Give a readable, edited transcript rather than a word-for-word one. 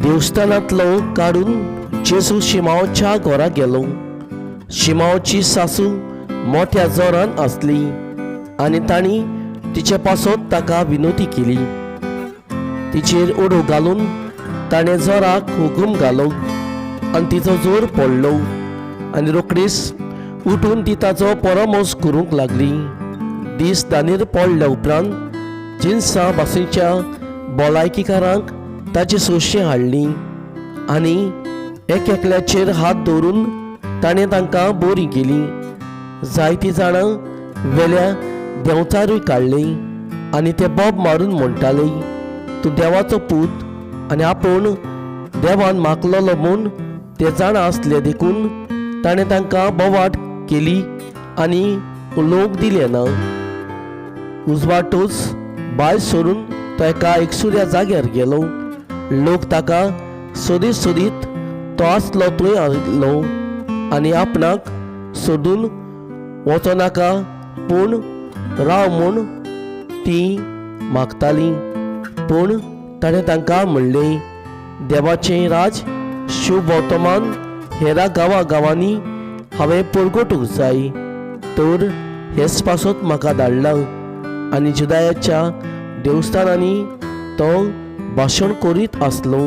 देवस्थानांतलो काडून जेजू शिमांवच्या घरा गेलो. शिमांवची सासू मोठ्या जोरान आसली आनी तांणी तिचे पासत ताका विनवती केली. तिचेर उडो घालून ताणें जोराक हुकूम घालो आनी तिचो जोर पडलो आनी रोखडीच उठून ती ताचो परामोस करूंक लागली. दीस दानीर पडल्या उपरांत जिनसां भाशेच्या भलायकीकारांक ताची सोंशी हाडली आनी एक एकल्याचेर हात दवरून ताणें तांकां बरीं केलीं. जायतीं जाणां वेल्या देंवचारूय काडली आनी ते बोब मारून म्हणटाले, तूं देवाचो पूत. आनी आपूण देवान मागलेलो म्हूण ते जाणा आसले देखून ताणें तांकां बोवाट केली आनी उलोवंक दिलें ना. उजवाटूच भायर सरून तो एका एकसुऱ्या जाग्यार गेलो. लोक ताका सोदीत सोदीत तो आसलो थंय आयलो आनी आपणाक सोदून वचोनाका पूण राव म्हूण तीं मागतालीं. पूण ताणें तांकां म्हणलें, देवाचें राज शुभ वर्तमान हेरा गांवा गांवांनी हांवें परगटूंक जाय, तर हेच पासत म्हाका धाडलां. आनी जुदायाच्या देवस्थानांनी तो भाशण करीत आसलो.